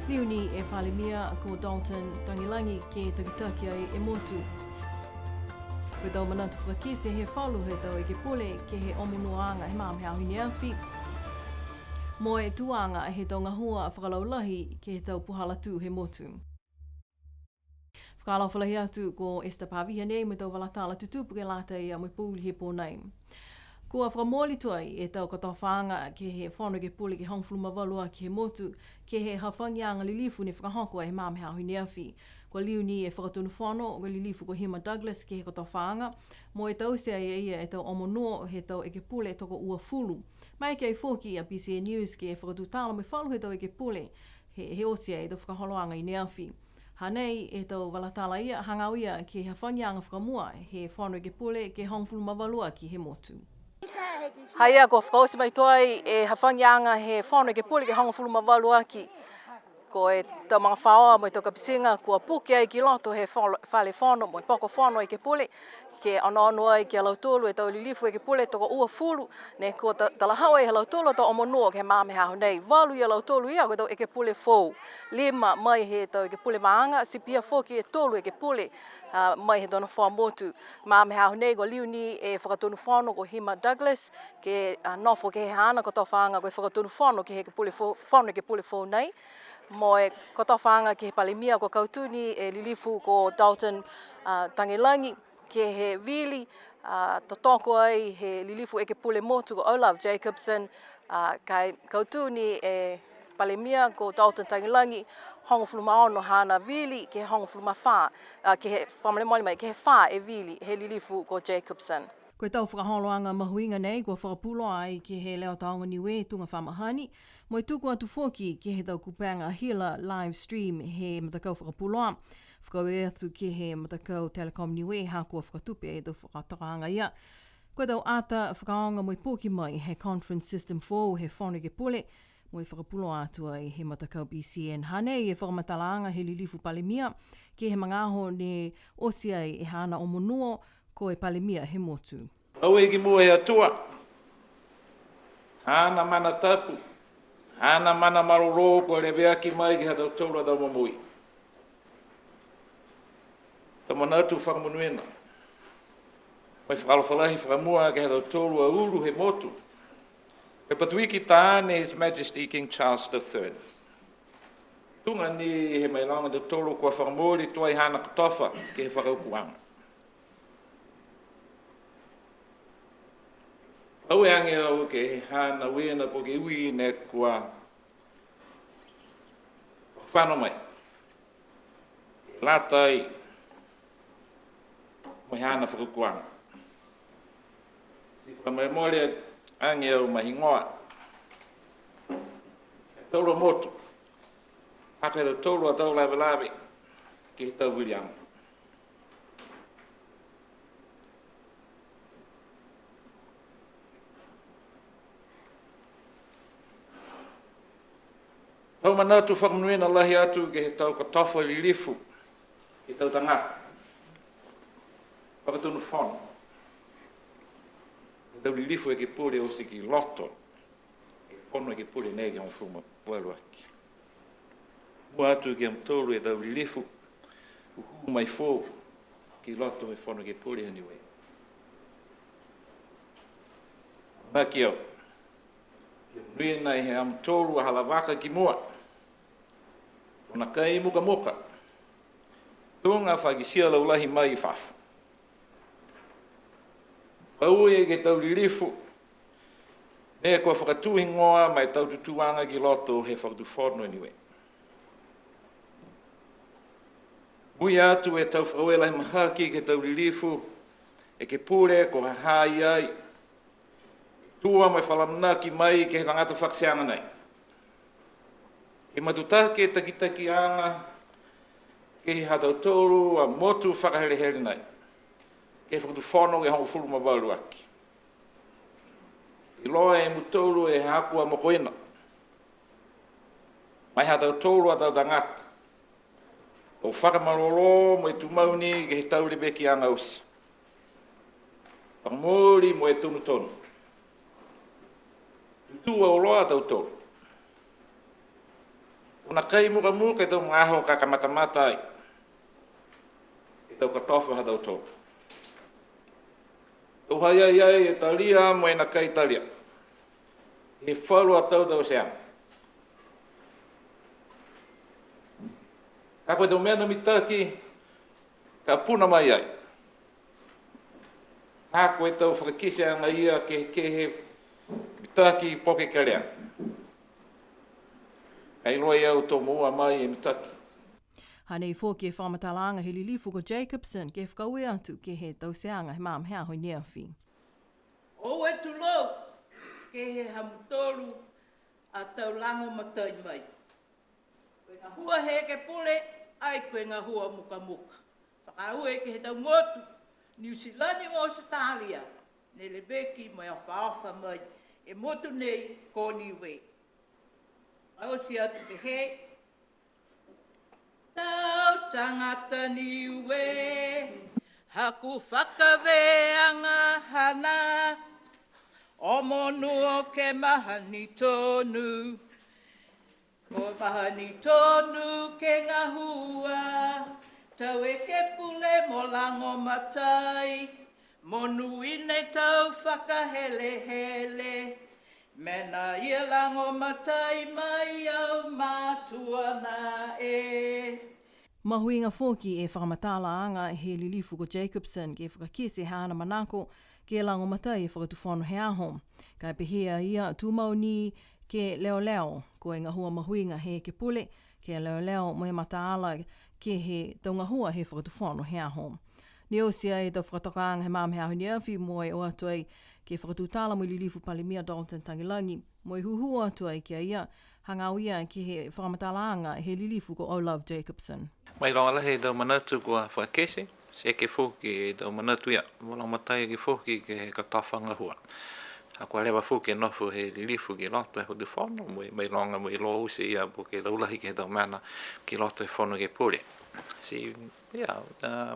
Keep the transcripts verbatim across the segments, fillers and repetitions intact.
Liu ni e Palemia ko Dalton Tagelagi ke takitaki ai e motu. Ko e tau manatu fakakite he falu he tau ekepule ke he omonuoaga he magaaho ne afi. Mo e tuaga he tau gahua fakalaulahi ke he tau puhala tū he motu. Fakaalofa lahi atu ko Esther Pavihi nei mo e tau vala tala tutupu ke lata ia mo e pouli he pō nei. Kua fakamooli tuai e tau kotofaaga ke he Fono Ekepule ke hogofulu ma valu aki he motu, ke he hafagiaga lilifu ne fakahoko he magaaho ne afi. Kua liu ni e Fakatonu Fono, ko e lilifu ko Hima Douglas ke he kotofaaga, mo e taute ai e ia e tau omonuo he tau ekepule tokouafulu. Maeke ai foki a B C N News ke fakatutala mo e falu he tau ekepule, he, he oti ai e tau fakaholoaga i ne afi. Hanei e tau vala tala ia, hagaao ia ke he hafagiaga fakamua he Fono Ekepule ke hogofulu ma valu aki he motu. Ha ia kua fakaoti mai tuai e hafagiaga he Fono Ekepule ke hogofulu ma valu aki. Ko e tau magafaoa mo e tau kapitiga kua puke ai ki loto he fol-, Fale Fono mo e Poko Fono Ekepule, ke onoono ai ki a lautolu e tau lilifu ekepule tokouafulu, ne kua ta-, talahau ai he lautolu a tau omonuo ke he magaaho nei. Valu ia lautolu ia ko e tau ekepule foou. Lima mai he tau ekepule maaga, ti pihia foki e tolu ekepule, a, mai he tau nofoa motu. Magaaho nei kua liu ni e Fakatonu Fono ko Hima Douglas, ke, a, nofo ke he haana kotofaaga ko e Fakatonu Fono ke he ekepule fo-, Fono Ekepule foou nei. Mo e kotofaaga ke he Palemia kua kautū ni e lilifu ko Dalton, a, Tagelagi, ke he vili, a, totoko ai he lilifu ekepule motu ko Olaf Jacobsen, a, ka e kautū ni e Palemia ko Dalton Tagelagi, hogofulu ma ono haana vili, ke he hogofulu ma fā, a, ke he, fakamolemole mai, ke he fā e vili, he lilifu ko Jacobsen. Ko e tau fakaholoaga mahuiga nei, kua fakapuloa ai ke he Leo Taoga Niue tuga fa mahani, mo e tuku atu foki ke he tau kupega hila live stream he matakau fakapuloa. Fakaaue atu ke he matakau Telecom Niue, ha kua fakatupe e tau fakatokaaga ia. Ko e tau ata fakaaoga mo e poki mai he conference system foou he Fono Ekepule, mo e fakapuloa atu ai he matakau B C N. Hanei e fakamatalaaga he lilifu Palemia, ke he magaaho ne oti ai e haana omonuo, ko e Palemia he motu. Fakaaue ki mua he Atua, haana mana tapu, haana mana malolō kua leveaki mai ke he ha tautolu a tau momoui. Tau manatu fakamonuina. Mo e fakaalofa lahi fakamua ke he ha tautolu a ulu he motu. Ko e Patuiki Taane, His Majesty King Charles the Third. Tuga ni he mailoga ha tautolu kua fakamooli tuai haana kotofa ke he fakaukuaga. Fakaaue age au ke he haana uiina po ke ui ne kua fano mai. Lata ai mo e haana fakaukuaga. Ti fakamolemole age au ma e higoa. Tautolu a motu. Ha ko e tautolu a tau lavelave ke he tau viliaga. Tau manatu fakamonuina lahi atu ke he tau kotofa lilifu, ke he tau tagata. Fakatonu Fono. Tau lilifu ekepule oti ki loto. E Fono Ekepule nei ke hogofulu ma valu aki. Mua atu ki a mutolu e tau lilifu, hūhū mai foou, ki loto he Fono Ekepule ha Niue. Amanaki au ke monuina e ha mutolu a halavaka ki mua. Ko e nākai mukamuka. Tuga fa kitia laulahi mai i fafo. Fakaaue ke he tau lilifu, ne kua fakatū higoa ma e tau tutūaga ki loto he Fakatufono Niue. Ui atu e tau fakaaue lahi mahaki ke he tau lilifu, ekepule kua ha ha i ai, tua mo e fa amanaki mai ke he tagata fakateaga nei. Ke matutaki e takitakiaga ke he ha tautolu a motu fakahelehele nei, ke he Fakatufono ke hogofulu ma valu aki. Iloa e mutolu e haaku a mokoina, ma e ha tautolu a tau tagata, to fakamalolō mo e tumau ni ke he tau levekiaga oti. Fakamooli mo e tonutonu. Tutū auloa a tautolu. Ko e nākai mukamuka e tau magaaho ka kamatamata ai e tau kotofa ha tautolu. To ha ha i ai e talia mo e nākai talia he falu a tau tauteaga. Ka ko e tau mena mitaki ka puna mai ai. Ha ko e tau fakakiteaga ia ke, ke he mitaki po ke kelea. Ka iloa e au to moua mai e mitaki. Hanei foki e fakamatalaaga he lilifu ko Jacobsen ke fakaaue atu ke he tauteaga he magaaho he aho i neafi. Oue tulou ke he ha mutolu a tau lagomatai mai. Ko e gahua he ekepule, ai ko e gahua mukamuka. Fakaaue ke he tau motu, Niu Silani mo Ausetalia, ne leveki mo e ofaofa mai e motu nei ko Niue. Oti atu pehē, tau tagata Niue, haku fakavēaga hana, o Monuo ke mahani tonu. Ko e mahani tonu ke gahua, tau ekepule mo lagomatai, monuina e tau fakahelehele, mena ia lagomatai mai au matua nā e. Mahuiga foki e fakamatalaaga he lilifu ko Jacobsen ke fakakite haana manako ke lagomatai e Fakatufono he aho. Ka e pehē a ia, tumau ni ke leoleo, ko e gahua mahuiga he ekepule ke leoleo mo e mataala ke he tau gahua he Fakatufono he aho. Ne oti ai e tau fakatokaaga he magaaho he aho i neafi mo e o atu ai ke he fakatutala mo e lilifu Palemia Dalton Tagelagi, mo e hūhū atu ai ki a ia, hagaao ia ke he fakamatalaaga he lilifu ko O'Love Jacobsen. Mailoga lahi e tau manatu kua fakakite, ti eke foki e tau manatu ia, mo e lagomatai eke foki ke he kotofa gahua. Ha kua leva foki e nofo he lilifu ki loto he Fakatufono, mo e mailoga mo e iloa oti ia po ke laulahi ke he tau mena ki loto he Fono Ekepule. Ti, ia, a,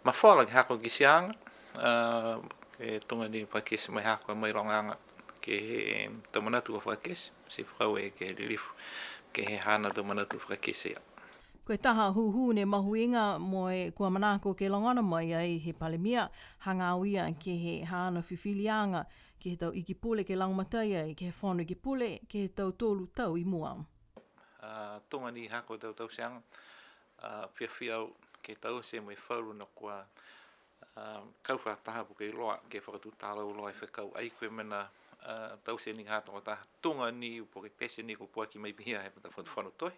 mafola ke he haaku kitiaaga, a, ke tuga ni fakakite mai haaku mailogaaga ke he tau manatu kua fakakite, ti fakaaue ke he lilifu ke he haana tau manatu fakakite ia. Ko e taha hūhū ne mahuiga mo e kua manako ke logona mai ai he Palemia, hagaao ia ke he haana fifiliaga ke he tau iki pule ke lagomatai ai ke he Fono Ekepule ke he tau tolu tau i mua. A, tuga ni haaku tau tauteaga, a, fiafia au ke taute mo e falu ne kua, a, kau fakataha po ke iloa ke fakatutala auloa e fekau, ai ko e mena, a, taute ni ha tokotaha, tuga ni po ke pete ni kua poaki mai pihia he Fakatufono Tohi,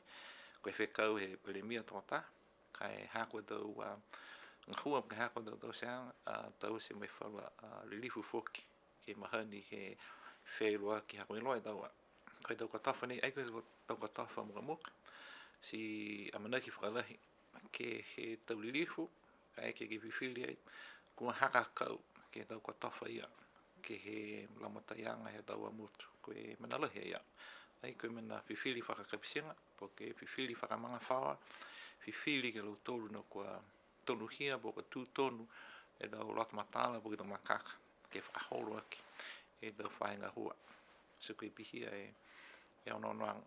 ko e fekau he Palemia tokotaha, ka e haaku tau, a, gahua po ke haaku tau tauteaga, a, taute mo e falu a, a, lilifu foki ke mahani he feiloaaki ha kua iloa e taua. Ko e tau kotofa nei, ai ko e tau kotofa mukamuka. Ti amanaki fakalahi ke he tau lilifu, kaeke ke fifili ai, kua hakakau ke he tau kotofa ia, ke he lagomataiaga he tau a motu. Ko e mena lahi ia. Ai ko e mena fifili fakakapitiga, po ke fifili fakamagafaoa, fifili ke lautolu ne kua tonuhia po ke tū tonu e tau loto matala po ke tau makaka, ke fakaholo aki e tau faahi gahua. Ti ko e pihia e, e onoonoaga.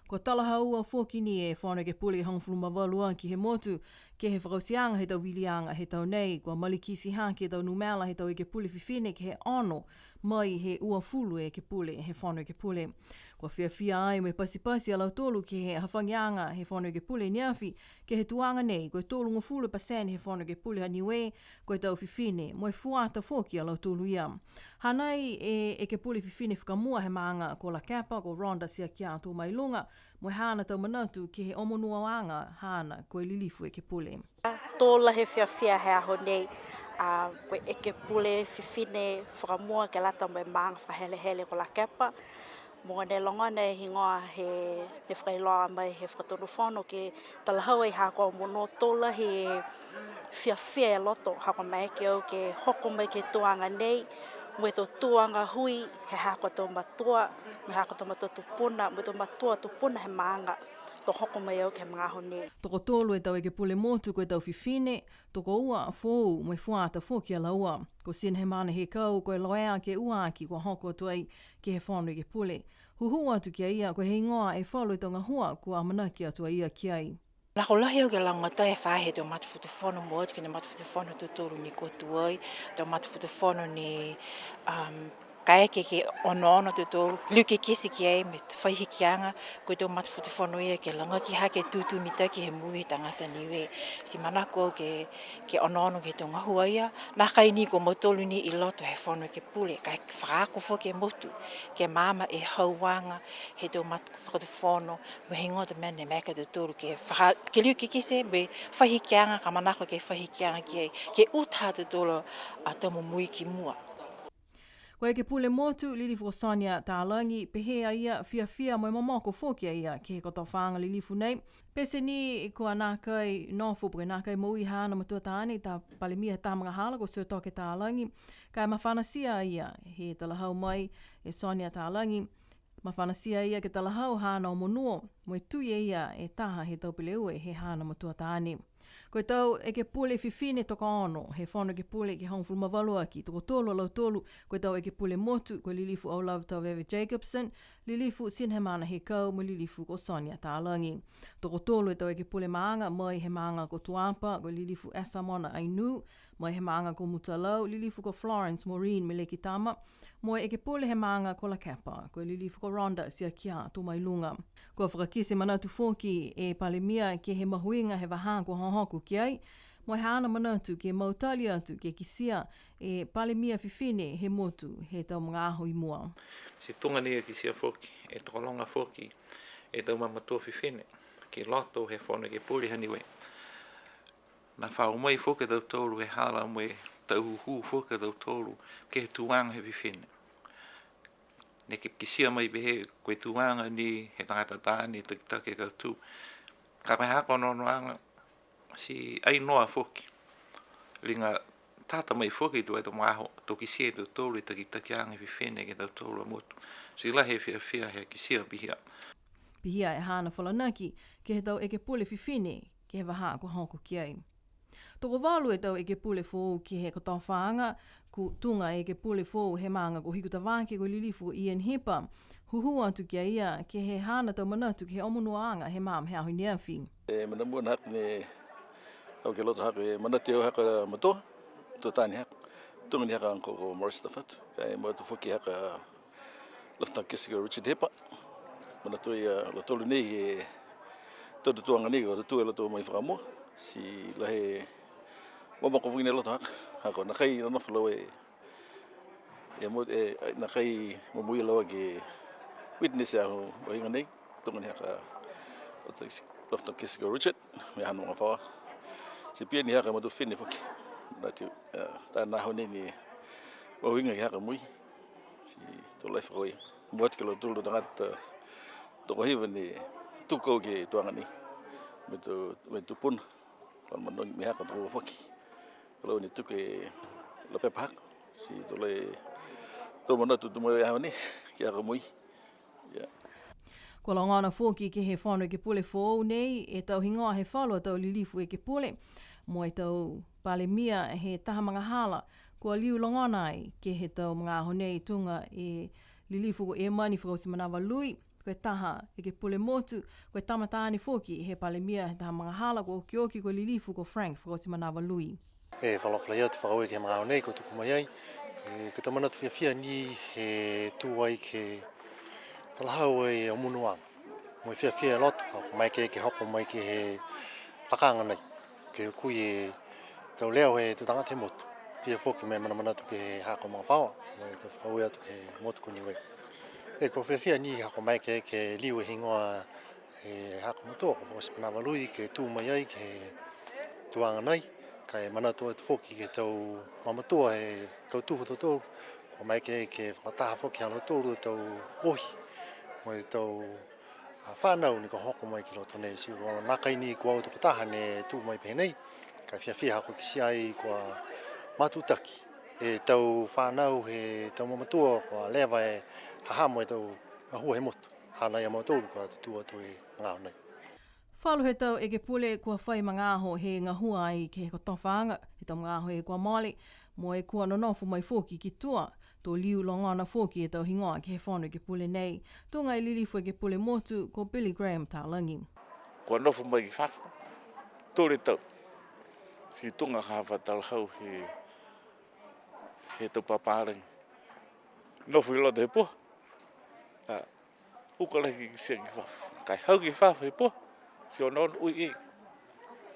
Kua talahaua foki ni e Fono Ekepule ke hogofulu ma valu aki he motu, ke he fakaotiaga he tau viliaga he tau nei, kua malikiti hake e tau numela he tau ekepule fifine ke he ono, mai he uafulu e ekepule he Fono Ekepule. Kua fiafia ai mo e patipati a lautolu ke he hafagiaga he Fono Ekepule i neafi, ke he tuaga nei, ko e tolugofulu pasene he Fono Ekepule ha Niue, ko e tau fifine, mo e fuata foki a lautolu ia. Hanai e ekepule fifine fakamua he maaga ko Lakepa, ko Rhonda Tiakia Tomailuga, mo e haana tau manatu ke he omonuoaga haana ko e lilifu ekepule. To lahi e fiafia he aho nei, a, ko e ekepule fifine fakamua ke lata mo e maaga fakahelehele ko Lakepa. Mo ne logona e higoa he, ne fakailoa mai he Fakatonu Fono ke talahau ai ha kua monuo to lahi e fiafia e loto, ha kua maeke au ke hoko mai ke he tuaga nei, Mo e tō tuaga hui, he haaku a tau matua, mo e haaku a tau matua tupuna, mo e tau matua tupuna he maaga, to hoko mai au ke he magaaho nei. Tokotolu e tau ekepule motu ko e tau fifine, tokoua foou mo e fuata foki a laua. Ko Sinahemana Hekau, ko e loea ke ua aki kua hoko atu ai ke he Fono Ekepule. Hūhū atu ki a ia, ko e heigoa e falu e tau gahua kua amanaki atu a ia ki ai. Nākai lahi au ke lagomatai e faahi he tau matafakatufono mua atu ke he matafakatufono ha tautolu ne kua tuai, tau matafakatufono ne, um, kaeke ke onoono a tautolu, liu ke kite ki ai mo e fai hikiaga, ko e tau matafakatufono ia ke lagaki hake e tūtū mitaki he moui he tagata Niue. Ti manako au ke, ke onoono ke he tau gahua ia, nākai ni ko mautolu ni i loto he Fono Ekepule, ka e fakaako foki e motu, ke maama e hauaga he tau matafakatufono, mo e heigoa e tau mena ne maeke a tautolu ke faka-, ke liu ke kite, mo e fai hikiaga, ka manako ke fai hikiaga ki ai, ke uta ha tautolu a tau momoui ki mua. Ko e ekepule motu, Lilifu ko Sonia Talagi, pehē a ia, fiafia mo e momoko foki a ia ke he kotofaaga lilifu nei. Pete ni kua nākai nofo po ke nākai moui haana matua taane, ta Palemia he taha magahala ko Sir Toke Talagi, ka e mafanatia a ia he talahau mai e Sonia Talagi, mafanatia a ia ke talahau haana omonuo, mo e tui e ia e taha he tau peleue he haana matua taane. Ko e tau ekepule fifine tokoono he Fono Ekepule ke hogofulu ma valu aki, tokotolu a lautolu, ko e tau ekepule motu, ko Lilifu O'Love Tauveve Jacobsen, Lilifu Sinahemana Hekau, mo Lilifu ko Sonia Talagi. Tokotolu e tau ekepule maaga, mai he maaga ko Tuapa, ko Lilifu Esa Mona Ainuu, mai he maaga ko Mutalau, Lilifu ko Florence Maureen Melekitama, mo e ekepule he maaga ko Lakepa, ko Lilifu ko Rhonda Tiakia Tumailuga. Kua fakakite manatu foki e Palemia ke he mahuiga he vahā kua hohoko ki ai, mo e haana manatu ke mautali atu ke kitia e Palemia fifine he motu he tau magaaho i mua. Ti tuga ni e kitia foki, e tokologa foki e tau mamatua fifine ki loto he Fono Ekepule ha Niue. Ne fa mai foki a tautolu he hala mo e tau hūhū foki a tautolu ke he tuaga he fifine. Ne ke kitia mai pehē ko e tuaga ni he tagata taane takitaki e kautū. Ka e ha ko e onoonoaga ti ai noa foki. Liga tata mai foki tuai e tau magaaho, to kitia e tautolu e takitakiaga he fifine ke he tautolu a motu. Ti lahi e fiafia he kitia pihia. Pihia e haana falanaki ke he tau ekepule fifine ke he vahā kua hoko ki ai. Tokovalu e tau ekepule foou ke he kotofaaga, ko e tuga e ekepule foou he maaga ko Hikutavake ko Lilifu ko Ian Hipa. Hūhū atu ki a ia ke he haana tau manatu ke he omonuoaga he magaaho he aho i ne afi. E, mena mua haaku ne, au ke loto haaku e manatu au haaku a matua, matua taane haaku. Tuga ni haaku a uncle ko Morris Tafatu. Ka e manatu foki haaku a Lafitaki Kisi ko Richard Hipa. Manatu a lautolu nei he tau tuaga nei, ko e tau tuaga lautolu mai fakamua. Ti lahi e momoko foki ni a loto haaku, haaku nākai nonofo laua e, e mo-, e, nākai momoui laua ke witness e aho mahuiga nei, tuga ni haaku a Lafitaki Kisi ko Richard, mo e haana magafaoa. Ti pihia ni haaku a matua fifine foki. Manatu, e, taha e aho nei ne mahuiga ke he haaku a moui. Ti to lahi fakaaue. Mua atu ki a lautolu tagata tokohiva ne tuku au ke he tuaga nei. Mo e tau, mo e tau tupuna. Ka manamanatu mo e haaku a tokoua foki. Ko laua ne tuku e lapepa haaku. Ti to lahi, to manatu tumau e aho nei ke he haaku a moui. Ia. Kua logona foki ke he Fono Ekepule foou nei e tau higoa he falu a tau lilifu ekepule, mo e tau Palemia he taha magahala, kua liu logona ai ke he tau magaaho nei tuga e Lilifu ko Emani Fakaotimanava Lui, ko e taha ekepule motu, ko e tama taane foki he Palemia he taha magahala, kua okioki ko e Lilifu ko Frank Fakaotimanava Lui. E fakaalofa lahi atu fakaaue ke he magaaho nei kua tuku mai ai. E, ko e tau manatu fiafia ni he tū ai ke talahau e omonuoaga. Mo e fiafia e loto, ha ko e maeke ke hoko mai ke he lakaga nei. Ke hukui e tau leo he tau tagata he motu. Pihia foki mo e manamanatu ke he haaku a magafaoa, mo e tau fakaaue atu ke he motu ko Niue. E, kua fiafia ni ha ko e maeke ke liu e higoa he haaku a matua ko Fakaotimanava Lui ke tū mai ai ke he tuaga nei, ka e manatu atu foki ke he tau mamatua he kautū ha tautolu, kua maeke ke fakalataha foki ha lautolu a tau ohi, mo e tau, a, fanau ne kua hoko mai ki loto nei, ti ko e nākai ni ko au tokotaha ne tū mai pehē nei, ka e fiafia ha ko e kitia ai kua matutaki E tau fānau he tau mamatua kua leva e hahamo e tau gahua he motu. Hanai a mautolu kua tutū atu e magaaho nei. Falu he tau ekepule kua fai magaaho he gahua ai ke he kotofaaga he tau magaaho kua mole, mo e kua nonofo mai foki ki tua, to liu logona foki e tau higoa ke he Fono Ekepule nei. Tuga e Lilifu Ekepule Motu ko Billy Graham Talagi. Kua nofo mai ki fafo, tolu e tau. Ti tuga ka ha fa talahau he, he tau papālagi. Nofo i loto he puha. A, uka lahi ke kitia ki fafo. Ka e hau ki fafo he puha, ti onoono ui e.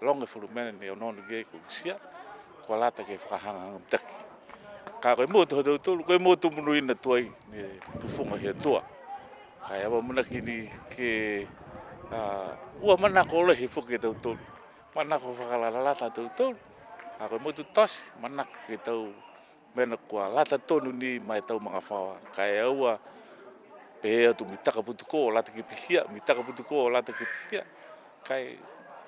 Loga e falu mena ne onoono ki ai kua kitia, kua lata ke fakahagahaga mitaki. Ka ko e motu ha tautolu, ko e motu monuina tuai, ne tufuga he Atua. Ka e amaamanaki ni ke, a, ua manako lahi foki e tautolu. Manako fakalatalata a tautolu. A, ko e motu tote, manako ke tau mena kua lata tonu ni ma e tau magafaoa. Ka e aua pehē atu mitaka putukō lata ke pihia, mitaka putukō lata ke pihia. Ka e,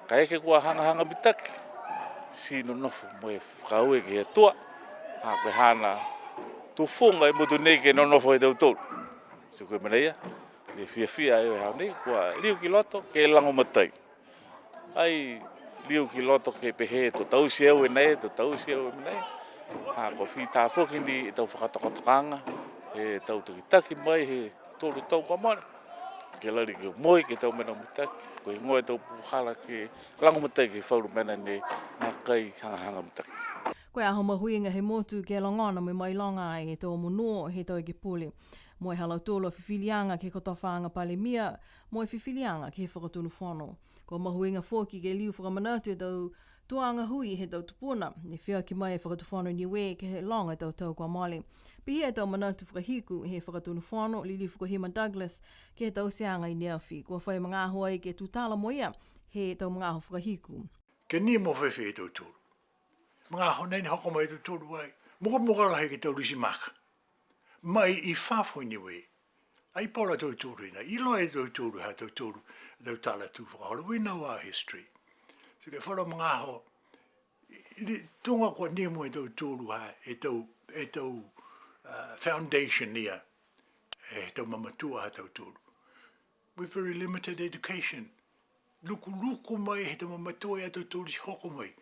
kaeke kua hagahaga mitaki, ti nonofo mo e fakaaue ke he Atua. Ha, ko e haana tufuga e motu nei ke nonofo e tautolu. Ti ko e mena ia, ne fiafia ai e hau nei, kua liu ki loto, ke lagomatai. Ai liu ki loto ke pehē, to taute au e nei, to taute au e nei. Ha, kua fita foki ni e tau fakatokatokaaga, e tau takitaki mai he tolu tau kua mole. Ke lali ke moua ke he tau mena mitaki, ko e higoa e tau puhala ke lagomatai ke he falu mena ne nākai hagahaga mitaki. Ko e aho mahuiga he motu ke logona mo e mailoga ai e tau monuo he tau ekepule. Mo e ha lautolu a fifiliaga ke he kotofaaga Palemia, mo e fifiliaga ke he Fakatonu Fono. Kua mahuiga foki ke liu fakamanatu e tau tuaga hui he tau tupuna, ne feaki mai e Fakatufono Niue ke he loga e tau tau kua mole. Pihia e tau manatu fakahiku he Fakatonu Fono, Lilifu ko Hima Douglas, ke he tauteaga i neafi. Kua fai magaaho ai ke tutala mo ia he tau magaaho fakahiku. Ke ni mo fēfē e tautolu. Magaaho nei ne hoko mai e tautolu ai. Mukamuka lahi ke he tau lisi maka. Mai i fafo i Niue. Ai pala tautolu hina, iloa e tautolu ha tautolu, tau tala tu fakaholo, we know our history. So ke he falu magaaho, i, i, tuga kua nimo e tautolu ha, e tau, e tau, uh, foundation ia, e tau mamatua ha tautolu. With very limited education. Lukuluku mai he tau mamatua ia tautolu ti hoko mai.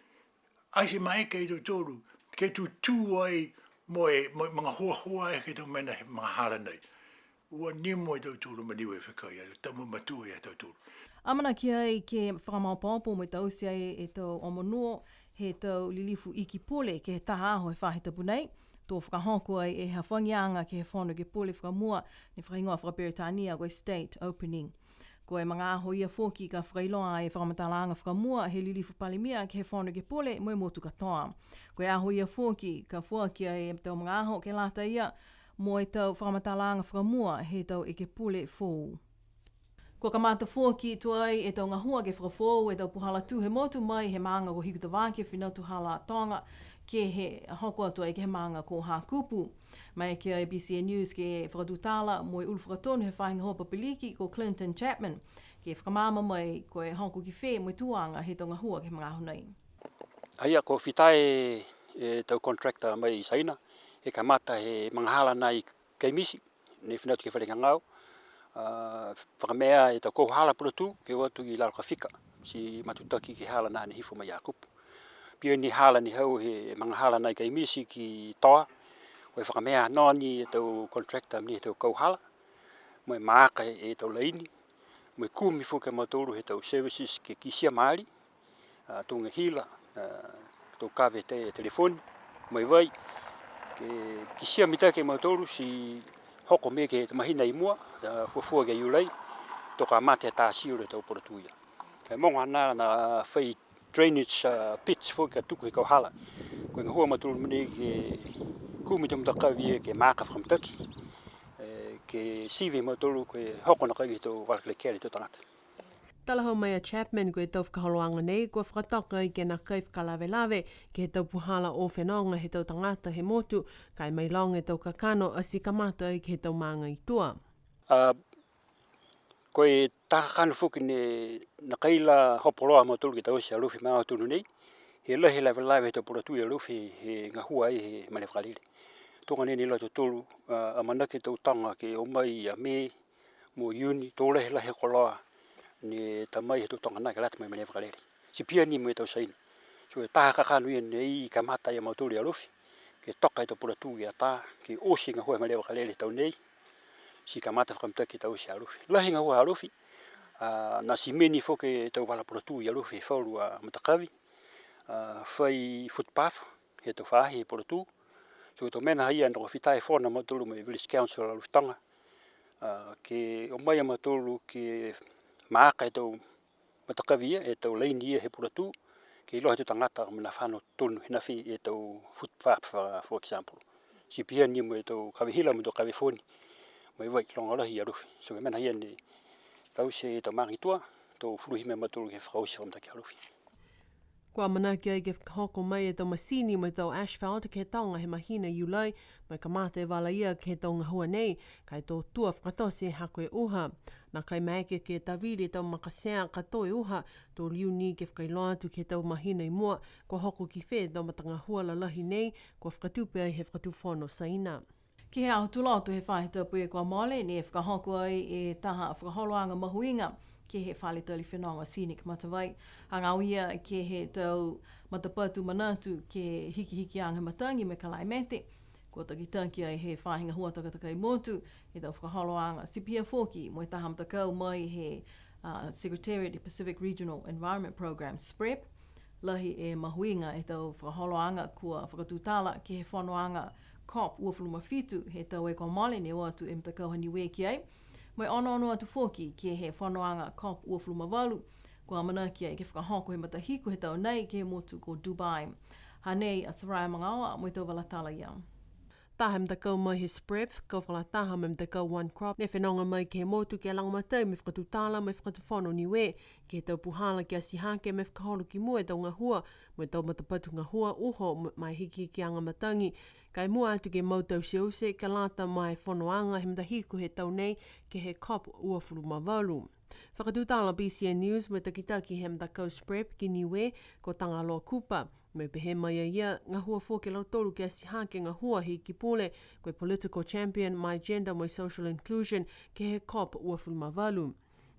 Ai ti maeke ia tautolu, ke tutū ai mo e, mo e magahuahua ai ke he tau mena he magahala nei. Ua nimo e tautolu ma Niue fekai, a tau mamatua ia tautolu. Amanaki ai ke fakamaopoopo mo e taute ai e tau omonuo he tau lilifu iki pule ke he taha aho he faahi tapu nei. To fakahoko ai e hafagiaga ke he Fono Ekepule fakamua, ne fakahigoa fakaperitania ko e state opening. Ko e magaaho ia foki ka fakailoa e fakamatalaaga fakamua he lilifu Palemia ke he Fono Ekepule mo e motu katoa. Ko e aho ia foki ka foaki ai e tau magaaho ke lata ia mo e tau fakamatalaaga fakamua he tau ekepule foou. Kua kamata foki tuai e tau gahua ke fakafoou e tau puhala tū he motu mai he maaga ko Hikutavake, Finatu Hala Toga, ke he hoko atu ai ke he maaga ko Hakupu. Maeke ai e B C N News ke fakatutala mo e ulu fakatonu he faahi gahua papiliki ko Clinton Chapman, ke fakamaama mai ko e hoko ki fē mo e tuaga he tau gahua ke he magaaho nei. Haia, kua fita e, e tau contractor mai Saina, he kamata he magahala nai Kaimiti, ne fina atu ke he fale gagao, a, fakamea e tau kauhala pulotu, ke o atu i lalo ka fika, ti matutaki ke he hala nā ne hifo mai Hakupu. Pihia ni e hala ne hau he magahala nai Kaimiti ki Toa, ko e fakamea noa ni e tau contractor ni he tau kauhala, mo e maaka e tau laini, mo e kumi foki a mautolu he tau services ke kitia maali, a, tuga e hila, a, tau kave he telefoni, mo e vai, ke kitia mitaki e mautolu ti hoko mai ke he mahina i mua, a, fuafua ke he Iulai, to kamata e tā siro he tau pulotu ia. Ka e mogo nā, nā fai drainage, a, pits foki ka tuku he kauhala. Ko e gahua a mautolu mogonei ke kumi e tau matakavi ia ke maaka fakamitaki, e, ke sivi e mautolu ko e hoko nakai he tau vala kelekele he tau tagata. Talahau mai a Chapman ko e tau fakaholoaga nei kua fakatoka ai ke nākai fakalavelave ke he tau puhala o fenoga he tau tagata he motu, ka e mailoga e tau kakano ati kamata ai ke he tau maaga i tua. A, ko e taha kakano foki ne nākai la hopo loa a mautolu ke taute e Alofi ma Aho Tonu nei, he lahi e lavelave he tau pulotu i Alofi he gahua ai he malē vakalele. Tuga nei ne iloa e tautolu, a, amanaki e tau toga ke o mai ia Mē mo Iuni, to lahi lahi e koloa ne ta mai he tau toga nā ke lata mo e malē vakalele. Ti pihia ni mo e tau Saina. So e taha kakano ia ne kamata ai a mautolu i Alofi ke toka e tau puhala tū ia tā, ke oti e gahua he malē vakalele he tau nei. Ti kamata fakamitaki e tau oti Alofi. Lahi e gahua Alofi, a, nā simeni foki e tau vala puhala tū i Alofi he falu a matakavi, a, fai footpath he tau faahi he puhala tū. So e tau mena haia ne kua fita e fono a mautolu mo e Village Council Alofi Toga, a, ke o mai a mautolu ke maaka e tau matakavi ia, e tau lane ia he puhala tū, ke iloa he tau tagata mena fano tonu he nā fē e tau footpath, for, for example. Ti pihia ni mo e tau kave hila mo e tau kave foni, mo e vai, loga lahi i Alofi. So e mena ia ne taute e tau maaga i tua, to fuluhi mai a mautolu ke fakaoti fakamitaki Alofi. Kua amanaki ai ke fakahoko mai e tau masini mo e tau asphalt ke he toga he mahina Iulai, mo e kamata e vala ia ke he tau gahua nei, ka e to tua fakatote e hako e uha. Nākai maeke ke tavili e tau makasea ka tō e uha, to liu ni ke fakailoa atu ke he tau mahina i mua, kua hoko ki fē e tau matagahua lalahi nei, kua fakatupe ai he Fakatufono Saina. Ke he aho Tuloto he faahi tapu kua mole, ne fakahoko ai e taha fakaholoaga mahuiga ke he fale tali fenoga Scenic Matavai. Hagaao ia ke he tau matapatu manatu ke he hikihikiaga he matagi mo e kalaimete. Kua takitaki ai he faahi gahua takatakai motu e tau fakaholoaga, ti pihia foki mo e taha matakau mai he, a, Secretariat Pacific Regional Environment Program, SPREP. Lahi e mahuiga he tau fakaholoaga kua fakatutala ke he fonoaga COP uafulu ma fitu he tau kua mole ne o atu e matakau ha Niue ki ai. Mo e onoono atu foki ke he fonoaga COP uafulu ma valu, kua amanaki ai ke fakahoko he matahiku he tau nei ke he motu ko Dubai. Hanei a Soraya Magaoa mo e tau vala tala ia. Taha e matakau mai he SPREP, kau fakalataha mo e matakau One Crop, ne fenoga mai ke he motu ke lagomatai mo e fakatutala mo e Fakatufono Niue, ke he tau puhala ke ati hake mo e fakaholo ki mua e tau gahua, mo e tau matapatu gahua uho mo, ma e hikihikiaga matagi, ka e mua atu ke mau tauteute, ke lata mo e fonoaga he matahiku he tau nei, ke he COP uafulu ma valu. Fakatutala BCN News mo e takitaki he matakau SPREP ki Niue, ko Tagaloa Cooper. Mo e pehē mai a ia, gahua foki a lautolu ke ati hake gahua he Iki Pule, ko e political champion ma e gender mo e social inclusion, ke he COP uafulu ma valu.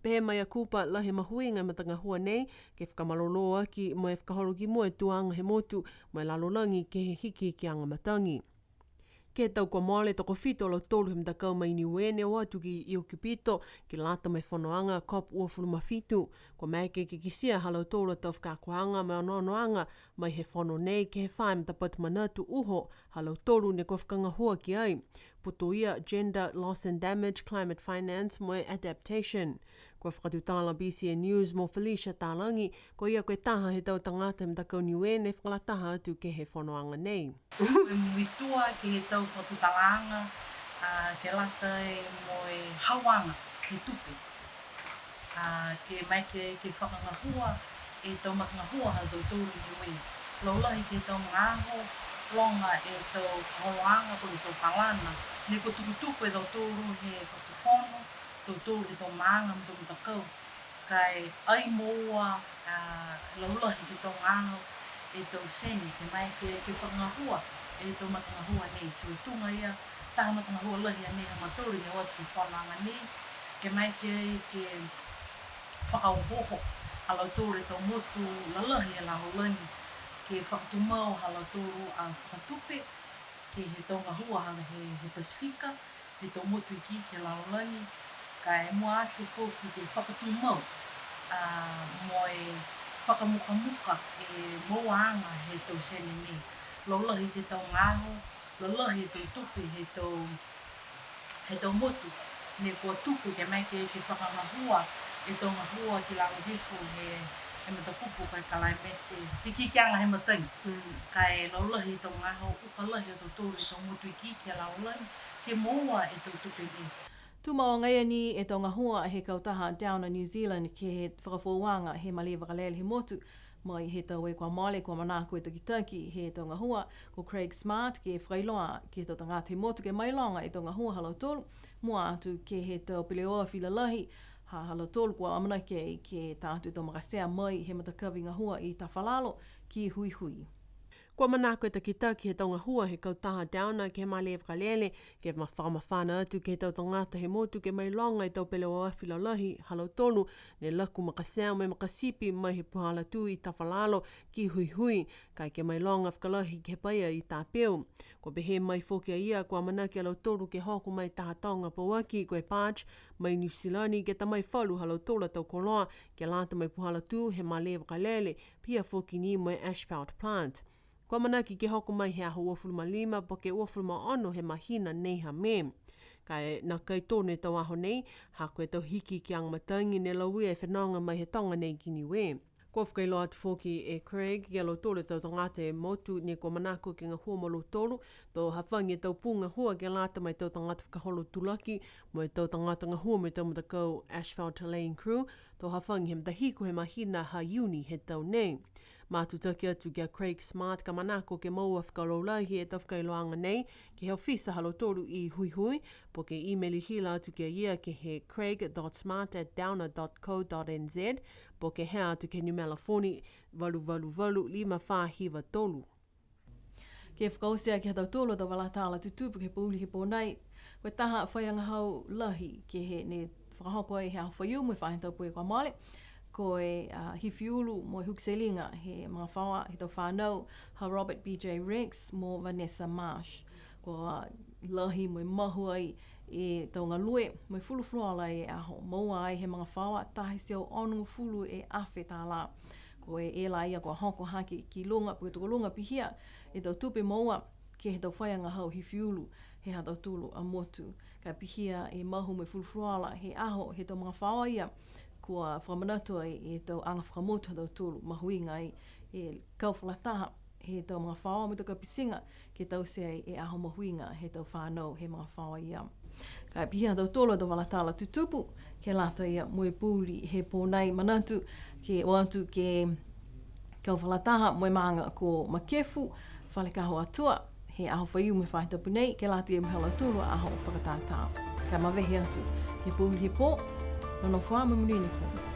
Pehē mai a Cooper, lahi e mahuiga he matagahua nei, ke fakamalolō aki mo e fakaholo ki mua e tuaga he motu, mo e lalolagi ke he hikihikiaga matagi. Ke he tau kua mole, tokofitu a lautolu he matakau mai Niue ne o atu ki Iokipito, ke lata mo e fonoaga COP uafulu ma fitu. Kua maeke ke kitia ha lautolu a tau fakaakoaga mo e onoonoaga mai he fono nei ke he fā e matapatu manatu uho ha lautolu ne kua fakagahua ki ai. Putoia, gender, loss and damage, climate finance mo e adaptation. Kua fakatutala BCN News mo Felicia Talagi, ko ia ko e taha he tau tagata he matakau Niue ne fakalataha atu ke he fonoaga nei. Ko e muitua ke he tau fakatutalaaga, a, ke lata mo e hauaga he tupe. A, ke maeke ke fakagahua e tau matagahua ha tautolu Niue. Laulahi ke he tau magaaho, loga e tau fakaholoaga po ke tau palana, ne kua tukutuku e tautolu he fakatufono, tautolu he tau maaga mo e tau matakau. Ka e ai moua, a, laulahi ke he tau magaaho e tau sene, ke maeke ke fakagahua e tau matagahua nei. So tuga ia, taha matagahua lahi a nei ha mautolu ne o atu ke he fonoaga nei, ke maeke ke fakaohooho ha lautolu e tau motu lalahi he lalolagi, ke fakatumau ha lautolu a fakatupe ke he tau gahua ha he, he Pasifika, he tau motu ikiiki he lalolagi, ka e mua atu foki ke fakatumau, a, mo e fakamukamuka e mouaaga he tau sene nei. Laulahi ke he tau magaaho, laulahi e tau tupe he tau, he tau motu, ne kua tuku ke maeke ke fakagahua e tau gahua ki lalo hifo he, he matakupu ko e kalaimete, hikihikiaga he matagi. Mm. Ka e laulahi e tau magaaho, uka lahi a tautolu e tau motu ikiiki he lalolagi, ke moua e tau tupe nei. Tumau agaia ni e tau gahua he kautaha Downer New Zealand ke he fakafoouaga he malē vakalele he motu, mai he tau kua mole, kua manako e takitaki he tau gahua, ko Craig Smart, ke fakailoa ke he tau tagata he motu ke mailoga e tau gahua ha lautolu, mua atu ke he tau peleoafi lalahi, ha, ha lautolu kua amanaki ai ke ta atu e tau makatea mai he matakavi gahua i Tafalalo ki Huihui. Kua manako e takitaki he tau gahua he kautaha Downer ke he malē vakalele, ke ma-, fakamafana atu ke he tau tagata he motu ke mailoga e tau peleoafi lalahi ha lautolu ne laku makaseo mo e makasipi mai he puhala tū i Tafalalo ki Huihui, ka e ke mailoga fakalahi ke he paia i Tapeu. Kua pehē mai foki a ia, kua amanaki a lautolu ke hoko mai taha toga pauaki ko e barge mai Niu Silani ke ta mai falu ha lautolu a tau koloa, ke lata mo e puhala tū he malē vakalele, pihia foki ni mo e asphalt plant. Kua amanaki ke hoko mai he aho uafulu ma lima po ke uafulu ma ono he mahina nei ha Me. Ka e nākai tonu e tau aho nei, ha ko e tau hikihikiaga matagi ne lauia e fenoga mai he toga nei ki Niue. Kua fakailoa atu foki e Craig ki a lautolu e tau tagata he motu ne kua manako ke gahua mo lautolu, to hafagi e tau pū gahua ke lata mo e tau tagata fakaholo tulaki, mo e tau tagata gahua mo e tau matakau asphalt laying crew, to hafagi he matahiku he mahina ha Iuni he tau nei. Matutaki atu ki a Craig Smart ka manako ke moua fakalaulahi e tau fakailoaga nei ke he ofisa ha lautolu i Huihui, po ke imeli hila atu ki a ia ke he craig dot smart at downer dot co dot N Z, po ke hea atu ke he numela foni valu valu valu lima fā hiva tolu. Ke fakaoti aki ha tautolu a tau vala tala tutupu ke he pouli he pō nei, ko e taha faiagahau lahi ke he ne fakahoko ai he aho Faiumu he faahi tapu kua mole, ko e, a, hifi ulu mo e huki teliga he magafaoa he tau fānau ha Robert B J Rex mo Vanessa Marsh. Kua lahi mo e mahu ai e tau galue mo e fulufuluola e aho, moua ai he magafaoa taha e teau onogofulu e afe tālā. Ko e la ia kua hoko hake ki luga, po ke tokoluga pihia e tau tupe moua ke he tau faiagahau hifi ulu he ha tautolu a motu. Ka e pihia e mahu mo e fulufuluola he aho he tau magafaoa ia, kua fakamanatu ai e tau aga fakamotu ha tautolu, mahuiga ai e kau fakalataha he tau magafaoa mo e tau kapitiga, ke taute ai e aho mahuiga he tau fānau he magafaoa ia. Ka e pihia ha tautolu a tau vala tala tutupu, ke lata ia mo e pouli he pō nei. Manatu ke o atu ke kau fakalataha mo e maaga ko Makefu, Falekaho Atua, he aho Faiumu he faahi tapu nei, ke lata ia mo e ha lautolu a aho fakatātā. Ka e mavehe atu ke he pouli he pō, nonofo ā mo e monuina e pō.